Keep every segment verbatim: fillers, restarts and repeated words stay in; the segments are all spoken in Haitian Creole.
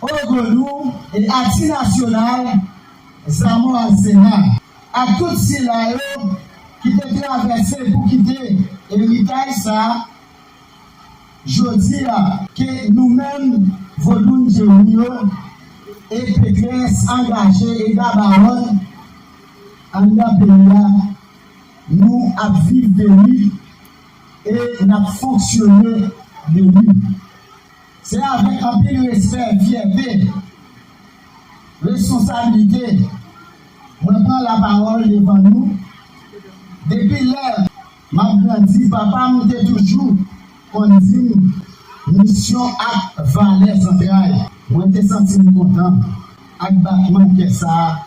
Ogodou e Ati Nasyonal, Zamò Asena, ak tout sila yo ki te travèse pou kite eritaj sa a, jodi a, ke nou menm Vodoun Jerry yo e Petrès angaje e Dabawòn anndan peyi a, nou ap viv de li e n ap fonksyone de li. Se avèk anpil respè, fyète, responsablite, mwen pran lapawòl devan nou. Depi lè m ap grandi, papa m te toujou konn di m misyon ak valè zantray. Mwen te santi m kontan ak batman kè sa a,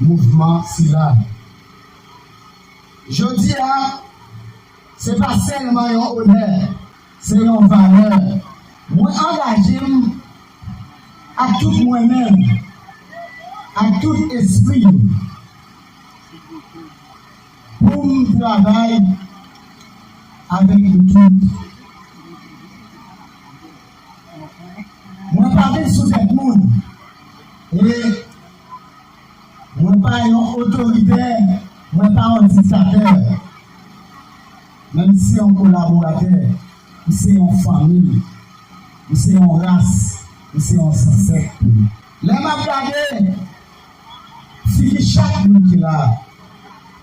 mouvman sila. Jodi a, se pa sèlman yon onè, se yon valè. Mwen angaje m ak tout mwen menm, ak tout espri m, pou m travay avèk nou tout. Mwen pa vin sou tèt moun. E mwen pa yon otoritè, mwen pa yon diktatè. Men m se yon kolaboratè, m se yon fanmi, m se yon ras, m se yon zansèt. Lè m ap gade figi chak moun ki la,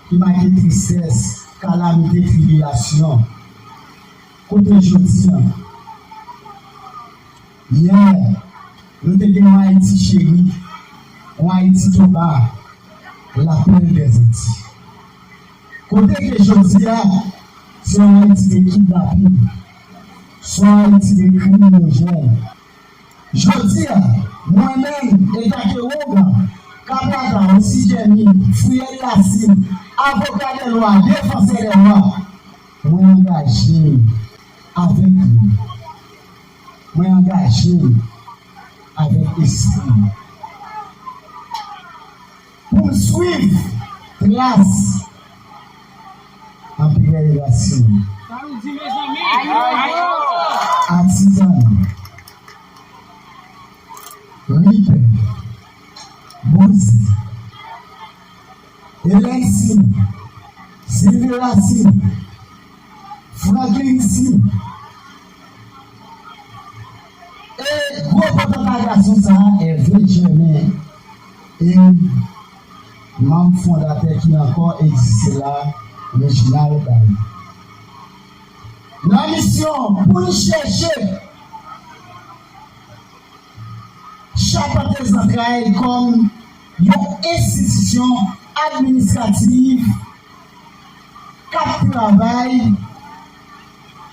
ki make tristès, kalamite, tribilasyon, kote jodi a? Yè, nou te gen yon Ayiti cheri, yon Ayiti toba, lapèl dèzanti. Kote ke jodi a, se yon Ayiti de kidnapin, se yon Ayiti de kriminojèn. Jodi a, mwen menm, etake wongan, kaplata, osi jèmi, friyèl lasin, avoka dè lwa, defansè dè lwa, mwen angaje m avèk nou. Mwen angaje m avèk espri m pou m swiv tras anperè Erasim, Atitan, Ripè, Bouzi, Elèn Sim, Silvera Sim, Franklin Sim, e gwo potanta gason sa a, Ève Jèmen, e manm fondatè ki ankò egziste la, Reginald Bailly. Nan misyon pou n chèche chapante zantray kòm yon enstitisyon administrativ k ap travay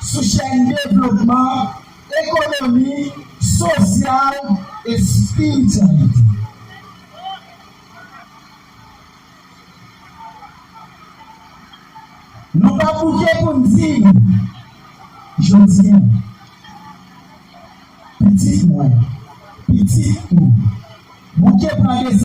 sou chèn devlopman, ekonomi, sosyal e espirityalite. Nou pa bouke pou n di, jodi a, pitit mwen, pitit ou, bouke pran desizyon.